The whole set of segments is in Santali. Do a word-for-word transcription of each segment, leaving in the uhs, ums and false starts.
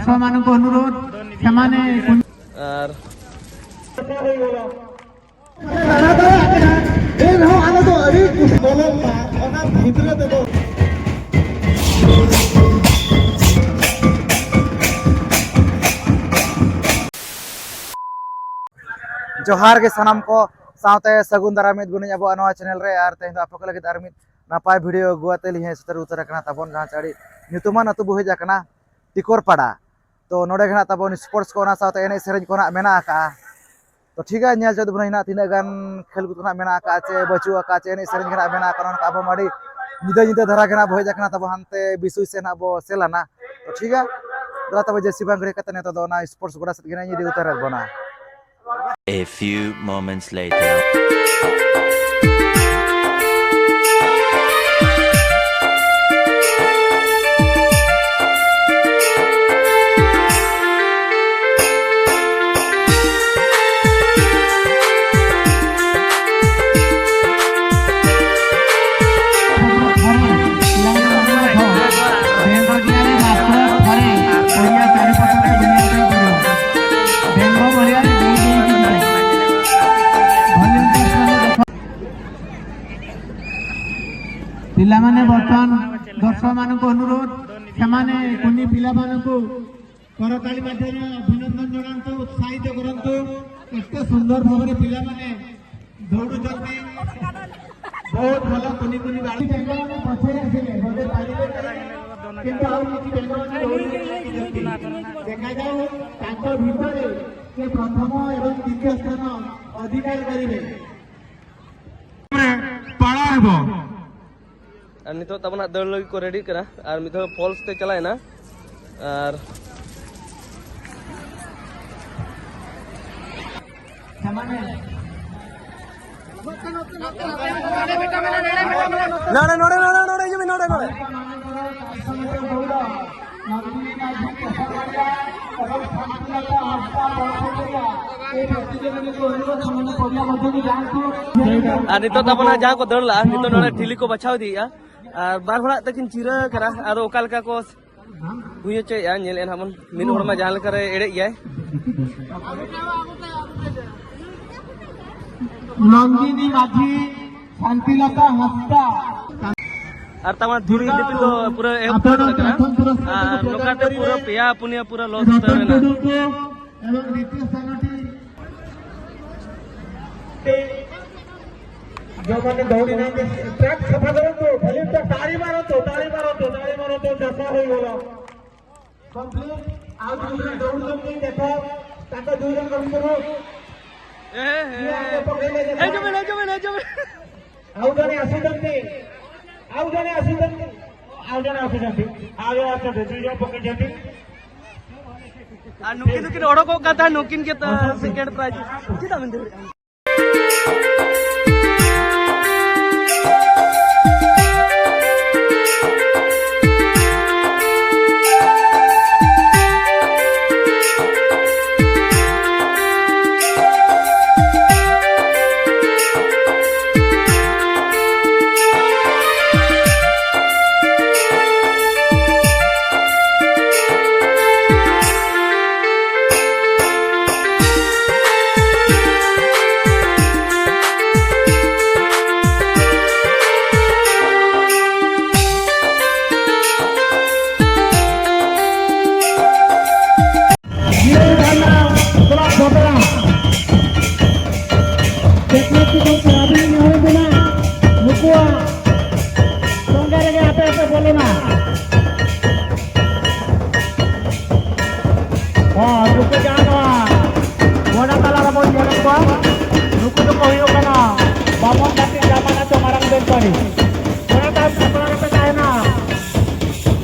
ମାନଙ୍କୁ ଅନୁରୋଧ, ସେମାନେ କୁ- ᱟᱨ ᱮᱱᱦᱚᱸ ᱟᱞᱮ ᱫᱚ ᱟᱹᱰᱤ ᱵᱚᱞᱚᱱ ᱢᱟ, ᱚᱱᱟ ᱵᱷᱤᱛᱨᱤ ᱛᱮᱫᱚ᱾ ᱡᱚᱦᱟᱨ ᱜᱮ ᱥᱟᱱᱟᱢ ᱠᱚ, ᱥᱟᱶᱛᱮ ᱥᱟᱹᱜᱩᱱ ᱫᱟᱨᱟᱢ ᱢᱤᱫ ᱵᱚᱱᱤᱧ ᱟᱵᱚᱣᱟᱜ ᱱᱚᱣᱟ ᱪᱮᱱᱮᱞ ᱨᱮ᱾ ᱟᱨ ᱛᱮᱦᱮᱧ ᱫᱚ ᱟᱯᱮ ᱠᱚ ᱞᱟᱹᱜᱤᱫ ᱟᱨ ᱢᱤᱫ ᱱᱟᱯᱟᱭ ᱵᱷᱤᱰᱤᱭᱳ ᱟᱹᱜᱩ ᱟᱛᱮ ᱞᱤᱧ ᱦᱮᱡ ᱥᱮᱴᱮᱨ ᱩᱛᱟᱹᱨ ᱟᱠᱟᱱᱟ ᱛᱟᱵᱚᱱ, ᱡᱟᱦᱟᱸ ᱪᱮ ᱟᱹᱰᱤ ᱧᱩᱛᱩᱢᱟᱱ ᱟᱹᱛᱩ ᱵᱚ ᱦᱮᱡ ᱟᱠᱟᱱᱟ, ᱴᱤᱠᱚᱨ ᱯᱟᱲᱟ᱾ ᱛᱚ ᱱᱚᱰᱮ ᱜᱮ ᱱᱟᱜ ᱛᱟᱵᱚᱱ ᱥᱯᱳᱨᱴᱥ ᱠᱚ, ᱚᱱᱟ ᱥᱟᱶᱛᱮ ᱮᱱᱮᱡ ᱥᱮᱨᱮᱧ ᱠᱚ ᱱᱟᱜ ᱢᱮᱱᱟᱜ ᱟᱠᱟᱜᱼᱟ᱾ ᱛᱚ ᱴᱷᱤᱠ ᱜᱮᱭᱟ, ᱧᱮᱞ ᱦᱚᱪᱚ ᱛᱟᱵᱚᱱ ᱦᱟᱸᱜ ᱛᱤᱱᱟᱹᱜ ᱜᱟᱱ ᱠᱷᱮᱞ ᱠᱚ ᱱᱟᱜ ᱢᱮᱱᱟᱜ ᱟᱠᱟᱜᱼᱟ ᱪᱮ ᱵᱟᱹᱪᱩᱜ ᱟᱠᱟᱫᱼᱟ, ᱪᱮ ᱮᱱᱮᱡ ᱥᱮᱨᱮᱧ ᱜᱮ ᱱᱟᱜ ᱢᱮᱱᱟᱜ ᱟᱠᱟᱫᱼᱟ, ᱚᱱᱟ ᱠᱚ ᱟᱵᱚ ᱢᱟ ᱟᱹᱰᱤ ᱧᱤᱫᱟᱹ ᱧᱤᱫᱟᱹ ᱫᱷᱟᱨᱟ ᱜᱮ ᱱᱟᱜ ᱵᱚ ᱦᱮᱡ ᱟᱠᱟᱱᱟ, ᱛᱟᱵᱚ ᱦᱟᱱᱛᱮ ᱵᱤᱥᱩᱭ ᱥᱮᱫ ᱱᱟᱜ ᱵᱚ ᱥᱮᱞᱟᱱᱟ᱾ ᱛᱚ ᱴᱷᱤᱠ ᱜᱮᱭᱟ, ᱫᱮᱞᱟ ᱛᱚᱵᱮ ᱡᱟᱹᱥᱛᱤ ᱵᱟᱝ ᱜᱷᱟᱹᱲᱤ ᱠᱟᱛᱮ ᱱᱤᱛᱚᱜ ᱫᱚ ᱚᱱᱟ ᱥᱯᱳᱨᱴᱥ ᱜᱚᱰᱟ ᱥᱮᱫ ᱜᱮ ᱱᱟᱜ ᱤᱧ ᱤᱫᱤ ᱩᱛᱟᱹᱨᱮᱫ ᱵᱚᱱᱟ᱾ A few moments later. ପିଲାମାନେ, ବର୍ତ୍ତମାନ ଦର୍ଶକମାନଙ୍କୁ ଅନୁରୋଧ, ସେମାନେ କୁନି ପିଲାମାନଙ୍କୁ କରତାଳି ମାଧ୍ୟମରେ ଅଭିନନ୍ଦନ ଜଣାନ୍ତୁ, ଉତ୍ସାହିତ କରନ୍ତୁ। ଏତେ ସୁନ୍ଦର ଭାବରେ ପିଲାମାନେ ଦୌଡ଼ୁଛନ୍ତି। ବହୁତ ଭଲ କୁନି କୁନି ବାଳକ। ବେଙ୍ଗମାନେ ପଛରେ ଆସିଲେ, ବୋଧେ ପାରିବେ ନାହିଁ। କିନ୍ତୁ ଆଉ କିଛି ବେଙ୍ଗମାନେ ଦୌଡ଼ି ଲାଗିଛନ୍ତି। ଦେଖାଯାଉ ତାଙ୍କ ଭିତରେ କିଏ ପ୍ରଥମ ଏବଂ ଦ୍ୱିତୀୟ ସ୍ଥାନ ଅଧିକାର କରିବେ। ᱯᱟᱲᱟᱣ ᱮᱵᱚ। ᱟᱨ ᱱᱤᱛᱚᱜ ᱛᱟᱵᱚᱱ ᱦᱟᱸᱜ ᱫᱟᱹᱲ ᱞᱟᱹᱜᱤᱫ ᱠᱚ ᱨᱮᱰᱤᱜ ᱠᱟᱱᱟ᱾ ᱟᱨ ᱢᱤᱫ ᱫᱷᱟᱣ ᱯᱷᱚᱞᱥ ᱛᱮ ᱪᱟᱞᱟᱣ ᱮᱱᱟ᱾ ᱟᱨ ᱱᱚᱰᱮ, ᱱᱚᱰᱮ, ᱱᱚᱰᱮ, ᱱᱚᱰᱮ, ᱡᱩᱢᱤ, ᱱᱚᱰᱮ, ᱱᱚᱰᱮ। ᱟᱨ ᱱᱤᱛᱚᱜ ᱛᱟᱵᱚᱱ ᱦᱟᱸᱜ ᱡᱟᱦᱟᱸ ᱠᱚ ᱫᱟᱹᱲ ᱞᱟᱜᱼᱟ, ᱱᱤᱛᱚᱜ ᱱᱚᱰᱮ ᱴᱷᱤᱞᱤ ᱠᱚ ᱵᱟᱪᱷᱟᱣ ᱤᱫᱤᱭᱮᱫᱼᱟ᱾ ᱟᱨ ᱵᱟᱨ ᱦᱚᱲᱟᱜ ᱛᱟᱹᱠᱤᱱ ᱪᱤᱨᱟᱹ ᱠᱟᱱᱟ, ᱟᱫᱚ ᱚᱠᱟ ᱞᱮᱠᱟ ᱠᱚ ᱦᱩᱭ ᱦᱚᱪᱚᱭᱮᱫᱼᱟ, ᱧᱮᱞᱮᱫᱼᱟ ᱱᱟᱦᱟᱜ ᱵᱚᱱ, ᱢᱤᱫ ᱦᱚᱲ ᱢᱟ ᱡᱟᱦᱟᱸ ᱞᱮᱠᱟᱨᱮ ᱮᱲᱮᱡ ᱜᱮᱭᱟᱭ᱾ ᱱᱚᱱᱫᱤᱱᱤ ᱢᱟᱹᱡᱷᱤ, ᱥᱟᱱᱛᱤᱞᱚᱛᱟ ᱦᱟᱸᱥᱫᱟ᱾ ᱟᱨ ᱛᱟᱢᱟ ᱫᱷᱩᱲᱤ ᱫᱤᱯᱤᱞ ᱫᱚ ᱯᱩᱨᱟᱹ ᱮᱦᱚᱵ ᱩᱛᱟᱹᱨ ᱟᱠᱟᱱᱟ᱾ ᱟᱨ ᱱᱚᱝᱠᱟᱛᱮ ᱯᱩᱨᱟᱹ ᱯᱮᱭᱟ ᱯᱩᱱᱭᱟᱹ ᱯᱩᱨᱟᱹ ᱞᱚᱥ ᱩᱛᱟᱹᱨ ᱮᱱᱟ᱾ ᱨᱚᱛᱚᱱ ᱴᱩᱰᱩ ᱠᱚ ᱮᱵᱚᱝ ᱨᱤᱛᱮᱥ ᱥᱟᱱᱚᱴᱤ᱾ ଯେଉଁମାନେ ଦୌଡ଼ି ନାହାନ୍ତି, ଟ୍ରାକ୍ ସଫା କରନ୍ତୁ, ଭଲ୍ୟୁମ୍ ଟା, ତାଳି ମାରନ୍ତୁ, ତାଳି ମାରନ୍ତୁ, ତାଳି ମାରନ୍ତୁ, ଚାଷ ହୋଇଗଲା। କମ୍ପ୍ଲିଟ୍। ଆଉ ଦୁଇ ଜଣ ଦୌଡ଼ୁଛନ୍ତି, ଦେଖ, ତାଙ୍କ ଦୁଇ ଜଣଙ୍କ ଭିତରୁ ଏ, ହେ, ହେ। କିଏ ଆଗେ ପକେଇଲେ ଦେଖ। ହେଇଯିବ, ହେଇଯିବ, ହେଇଯିବ। ଆଉ ଜଣେ ଆସୁଛନ୍ତି, ଆଉ ଜଣେ ଆସୁଛନ୍ତି, ଆଉ ଜଣେ ଆସୁଛନ୍ତି, ଆଉ ଜଣେ ଆସୁଛନ୍ତି, ଦୁଇ ଜଣ ପକେଇଛନ୍ତି। ᱟᱨ ᱱᱩᱠᱤᱱ ᱫᱚᱠᱤᱱ ᱚᱰᱚᱠᱚᱜ ᱠᱟᱱ ᱛᱟᱦᱮᱸᱫ, ᱱᱩᱠᱤᱱ ᱜᱮ ᱛᱟ-, ᱥᱮᱠᱮᱱᱰ ᱯᱨᱟᱭᱤᱡᱽ᱾ ᱪᱮᱫᱟᱜ ᱵᱮᱱ ᱫᱟᱹᱲ? ᱡᱤᱭᱟᱹᱲ ᱰᱟᱸᱰᱟ ᱠᱞᱟᱵᱽ ᱵᱷᱚᱫᱨᱟ ᱴᱮᱠᱱᱤᱠ ᱠᱚ ᱟᱹᱵᱤᱱ ᱱᱮᱦᱚᱨ ᱵᱮᱱᱟ, ᱱᱩᱠᱩᱣᱟᱜ ᱥᱚᱸᱜᱮ ᱨᱮᱜᱮ ᱟᱯᱮ ᱦᱚᱸᱯᱮ ᱵᱚᱞᱚᱱᱟ᱾ ᱦᱚᱸ, ᱱᱩᱠᱩ ᱡᱟᱦᱟᱸ ᱱᱚᱣᱟ ᱜᱚᱰᱟ ᱛᱟᱞᱟ ᱨᱮᱵᱚᱱ ᱧᱮᱞᱮᱫ ᱠᱚᱣᱟ, ᱱᱩᱠᱩ ᱫᱚᱠᱚ ᱦᱩᱭᱩᱜ ᱠᱟᱱᱟ ᱵᱟᱢᱚᱱ ᱜᱷᱟᱴᱤ ᱡᱟᱢᱟᱱᱟ ᱪᱚ ᱢᱟᱨᱟᱝ ᱵᱮᱯᱟᱨᱤ᱾ ᱚᱱᱟ ᱛᱟᱭᱚᱢ ᱥᱟᱯᱲᱟᱣ ᱨᱮᱯᱮ ᱛᱟᱦᱮᱱᱟ᱾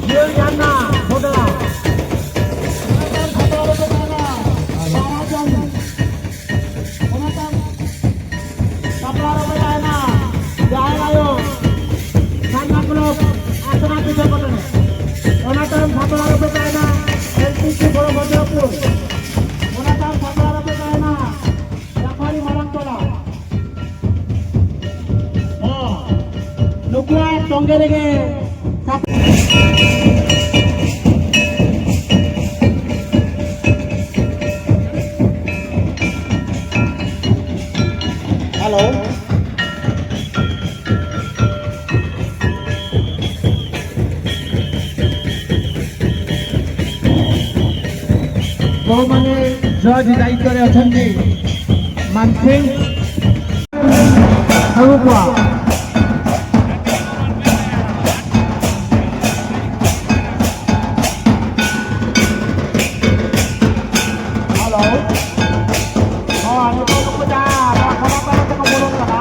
ᱡᱤᱭᱟᱹᱲ ᱡᱷᱟᱨᱱᱟ ᱵᱷᱚᱫᱨᱟ᱾ ᱚᱱᱟ ᱛᱟᱭᱚᱢ ᱥᱟᱯᱲᱟᱣ ᱨᱮᱯᱮ ᱛᱟᱦᱮᱱᱟ ᱵᱟᱨᱟ ᱡᱚᱢ᱾ ᱚᱱᱟ ᱛᱟᱭᱚᱢ ᱥᱟᱯᱲᱟᱣ ᱨᱮᱯᱮ ᱛᱟᱦᱮᱱᱟ ᱡᱟᱦᱮᱨ ᱟᱭᱳ ᱥᱟᱨᱱᱟ ᱠᱞᱚᱵᱽ ᱟᱥᱲᱟ ᱯᱤᱴᱷᱟᱹ ᱠᱚᱴᱮ᱾ ᱚᱱᱟ ᱛᱟᱭᱚᱢ ᱥᱟᱯᱲᱟᱣ ᱨᱮᱯᱮ ᱛᱟᱦᱮᱱᱟ ᱮᱞ ᱯᱤ ᱥᱤ ᱵᱚᱲᱚ ᱵᱷᱚᱫᱨᱚᱯᱩᱨ᱾ ᱚᱱᱟ ᱛᱟᱭᱚᱢ ᱥᱟᱯᱲᱟᱣ ᱨᱮᱯᱮ ᱛᱟᱦᱮᱱᱟ ᱡᱟᱯᱟᱲᱤ ᱢᱟᱨᱟᱝ ᱛᱚᱞᱟ᱾ ᱦᱚᱸ, ᱱᱩᱠᱩᱣᱟᱜ ᱥᱚᱸᱜᱮ ᱨᱮᱜᱮ ᱥᱟᱯ- ଯେଉଁମାନେ ଜଜ୍ ଦାୟିତ୍ୱରେ ଅଛନ୍ତି, ମାନସିଂ ସାହୁ କୁଆ। ହ୍ୟାଲୋ। ହଁ, ଆମେ ତ ଲୋକ ଯାହା, ଆପଣ ତାର ତ କମଉନ ନା।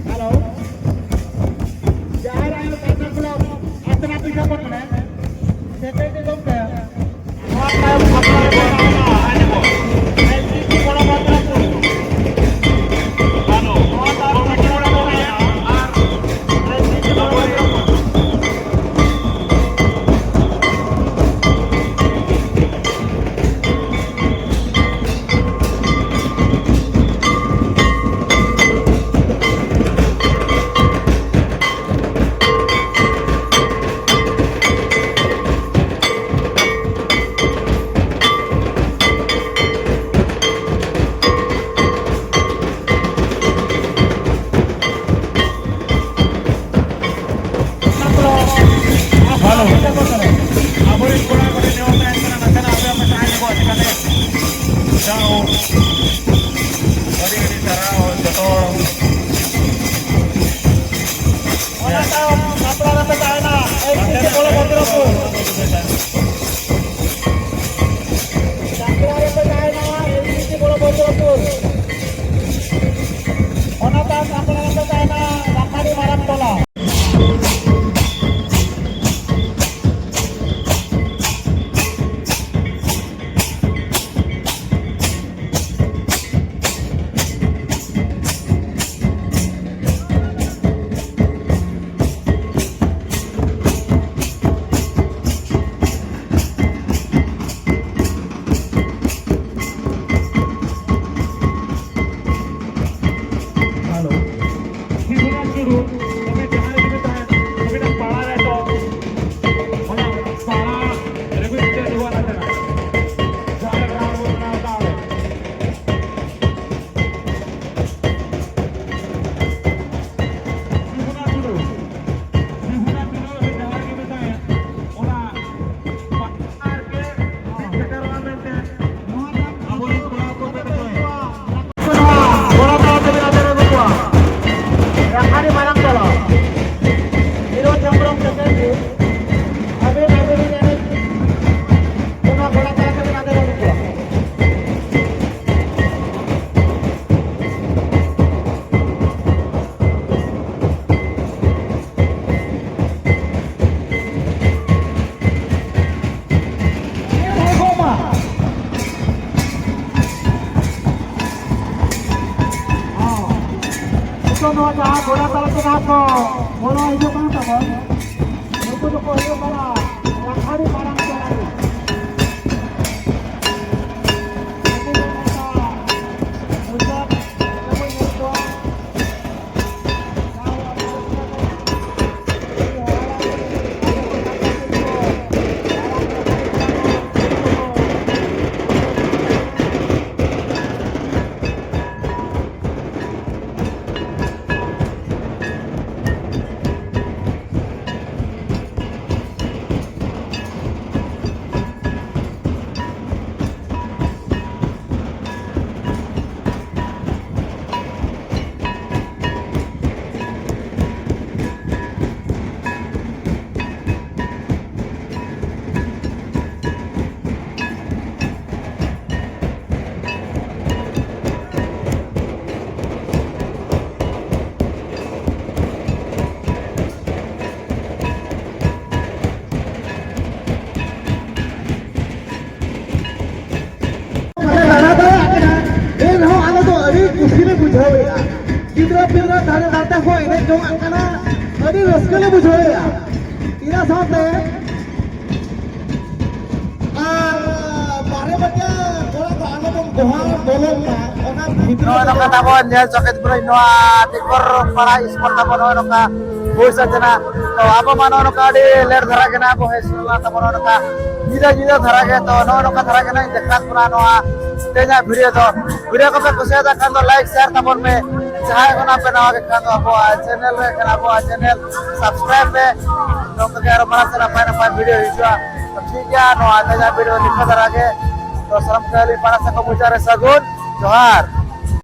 ᱦᱮᱞᱳ, ᱡᱟᱦᱮᱨ ᱟᱭᱳ ᱠᱟᱪᱟ ᱠᱞᱟᱵᱽ ᱟᱛᱨᱟ ᱯᱤᱴᱷᱟᱹ ᱠᱚ ᱢᱮᱱᱟᱜᱼᱟ᱾ ᱥᱮᱪᱮᱫ ᱜᱚᱢᱠᱮ, ᱱᱚᱣᱟ ᱛᱟᱭᱚᱢ ᱠᱷᱟᱯᱨᱟ ᱨᱮ ᱢᱮᱱᱟᱜᱼᱟ ᱮᱞ ᱯᱤ ᱡᱤ ᱵᱚᱲᱚ ᱵᱟᱡᱟᱨ ᱠᱚ᱾ ᱦᱮᱞᱳ, ᱱᱚᱣᱟ ᱛᱟᱭᱚᱢ ᱠᱷᱟᱯᱨᱟ ᱨᱮ ᱢᱮᱱᱟᱜᱼᱟ ᱟᱨ ᱮᱞ ᱯᱤ ᱡᱤ ᱵᱚᱲᱚ ᱵᱟᱡᱟᱨ ᱠᱚ᱾ ᱦᱮᱞᱳ᱾ ᱟᱵᱚᱨᱮᱱ ᱠᱚᱲᱟ ᱠᱚᱴᱷᱮᱱ ᱱᱮᱦᱚᱨ ᱛᱟᱦᱮᱱ ᱠᱟᱱᱟ, ᱱᱟᱥᱮᱱᱟᱜ ᱟᱯᱮ ᱦᱚᱸᱯᱮ ᱥᱟᱦᱟ ᱧᱚᱜᱚᱜᱼᱟ, ᱪᱤᱠᱟᱹᱛᱮ? ᱡᱟᱦᱳ, ᱟᱹᱰᱤ ᱟᱹᱰᱤ ᱥᱟᱨᱦᱟᱣ ᱡᱚᱛᱚ ᱦᱚᱲ᱾ ᱚᱱᱟ ᱛᱟᱭᱚᱢ ᱥᱟᱯᱲᱟᱣ ᱠᱟᱛᱮ ᱛᱟᱦᱮᱱᱟ ᱮᱞ ᱯᱤ ᱡᱤ ᱵᱚᱲᱚ ᱵᱚᱲᱚ᱾ ᱡᱟᱦᱟᱸ ᱜᱚᱰᱟ ᱛᱟᱞᱟ ᱛᱮ ᱡᱟᱦᱟᱸ ᱠᱚ ᱵᱚᱞᱚ ᱦᱤᱡᱩᱜ ᱠᱟᱱ ᱛᱟᱵᱚᱱ, ᱱᱩᱠᱩ ᱫᱚᱠᱚ ᱦᱩᱭᱩᱜ ᱠᱟᱱᱟ ᱞᱟᱠᱷᱟᱨᱤ ᱢᱟᱨᱟᱝ ᱯᱮᱲᱟ᱾ ᱱᱩᱠᱩ ᱫᱚ ᱱᱚᱝᱠᱟ ᱢᱩᱪᱟᱹᱫ ᱨᱮᱵᱚᱱ ᱧᱮᱞ ᱠᱚᱣᱟ᱾ ᱵᱟᱞᱮ ᱫᱟᱬᱟ ᱫᱟᱲᱮᱭᱟᱜ ᱠᱟᱱᱟ, ᱮᱱ ᱨᱮᱦᱚᱸ ᱟᱞᱮ ᱫᱚ ᱟᱹᱰᱤ ᱠᱩᱥᱤ ᱞᱮ ᱵᱩᱡᱷᱟᱹᱣᱮᱫᱼᱟ᱾ ᱜᱤᱫᱽᱨᱟᱹ ᱯᱤᱫᱽᱨᱟᱹ ᱫᱷᱟᱨᱮ ᱫᱷᱟᱨᱮ ᱠᱚ ᱮᱱᱮᱡ ᱡᱚᱝᱟᱜ ᱠᱟᱱᱟ, ᱟᱹᱰᱤ ᱨᱟᱹᱥᱠᱟᱹ ᱞᱮ ᱵᱩᱡᱷᱟᱹᱣᱮᱫᱼᱟ᱾ ᱤᱱᱟᱹ ᱥᱟᱶᱛᱮ ᱟᱨ ᱵᱟᱨᱦᱮ ᱵᱟᱡᱟᱨ ᱠᱚᱲᱟ ᱠᱚ ᱟᱞᱚ ᱵᱚᱱ ᱜᱚᱦᱟᱨ ᱵᱚᱞᱚᱱ ᱢᱟ, ᱚᱱᱟ ᱵᱷᱤᱛᱨᱤ ᱱᱚᱜᱼᱚᱭ ᱱᱚᱝᱠᱟ ᱛᱟᱵᱚᱱ ᱧᱮᱞ ᱪᱚᱠᱮᱫ ᱵᱚᱱ ᱱᱚᱣᱟ ᱴᱤᱠᱚᱨ ᱯᱟᱲᱟ ᱥᱯᱳᱨᱴ ᱛᱟᱵᱚᱱ ᱱᱚᱜᱼᱚᱭ ᱱᱚᱝᱠᱟ ᱦᱩᱭ ᱥᱟᱹᱛ ᱮᱱᱟ᱾ ᱛᱚ ᱟᱵᱚ ᱢᱟ ᱱᱚᱜᱼᱚᱭ ᱱᱚᱝᱠᱟ ᱟᱹᱰᱤ ᱞᱮᱴ ᱫᱷᱟᱨᱟ ᱜᱮ ᱱᱟᱜ ᱵᱚ ᱦᱮᱡ ᱥᱮᱱ ᱞᱮᱱᱟ ᱛᱟᱵᱚᱱ ᱱᱚᱜᱼᱚᱭ ᱱᱚᱝᱠᱟ ᱧᱤᱫᱟᱹ ᱧᱤᱫᱟᱹ ᱫᱷᱟᱨᱟ ᱜᱮ᱾ ᱛᱚ ᱱᱚᱜᱼᱚᱭ ᱱᱚᱝᱠᱟ ᱫᱷᱟᱨᱟ ᱜᱮ ᱱᱟᱜ ᱤᱧ ᱫᱮᱠᱷᱟᱣ ᱵᱚᱱᱟ ᱱᱚᱣᱟ ᱛᱮᱦᱮᱧᱟᱜ ᱵᱷᱤᱰᱤᱭᱳ ᱫᱚ᱾ ᱵᱷᱤᱰᱤᱭᱳ ᱠᱚᱯᱮ ᱠᱩᱥᱤᱭᱟᱫᱟ ᱠᱷᱟᱱ ᱫᱚ ᱞᱟᱭᱤᱠ ᱥᱮᱭᱟᱨ ᱛᱟᱵᱚᱱ ᱢᱮ᱾ ᱡᱟᱦᱟᱸᱭ ᱠᱷᱚᱱᱟᱜ ᱯᱮ ᱱᱟᱣᱟ ᱜᱮ ᱠᱷᱟᱱ ᱫᱚ ᱟᱵᱚᱣᱟᱜ ᱪᱮᱱᱮᱞ ᱨᱮ ᱠᱷᱟᱱ ᱟᱵᱚᱣᱟᱜ ᱪᱮᱱᱮᱞ ᱥᱟᱵᱥᱠᱨᱟᱭᱤᱵ ᱯᱮ᱾ ᱱᱚᱝᱠᱟ ᱜᱮ ᱟᱨᱚ ᱢᱟᱲᱟᱝ ᱥᱮᱫ ᱱᱟᱯᱟᱭ ᱱᱟᱯᱟᱭ ᱵᱷᱤᱰᱤᱭᱳ ᱦᱤᱡᱩᱜᱼᱟ᱾ ᱛᱚ ᱴᱷᱤᱠ ᱜᱮᱭᱟ, ᱱᱚᱣᱟ ᱛᱮᱦᱮᱧᱟᱜ ᱵᱷᱤᱰᱤᱭᱳ ᱱᱤᱝᱠᱟᱹ ᱫᱷᱟᱨᱟ ᱜᱮ᱾ ᱛᱚ ᱥᱟᱱᱟᱢ ᱠᱚ ᱟᱹᱞᱤᱧ ᱯᱟᱲᱟ ᱥᱮᱫ ᱠᱷᱚᱱ ᱢᱩᱪᱟᱹᱫ ᱨᱮ ᱥᱟᱹᱜᱩᱱ ᱡᱚᱦᱟᱨ᱾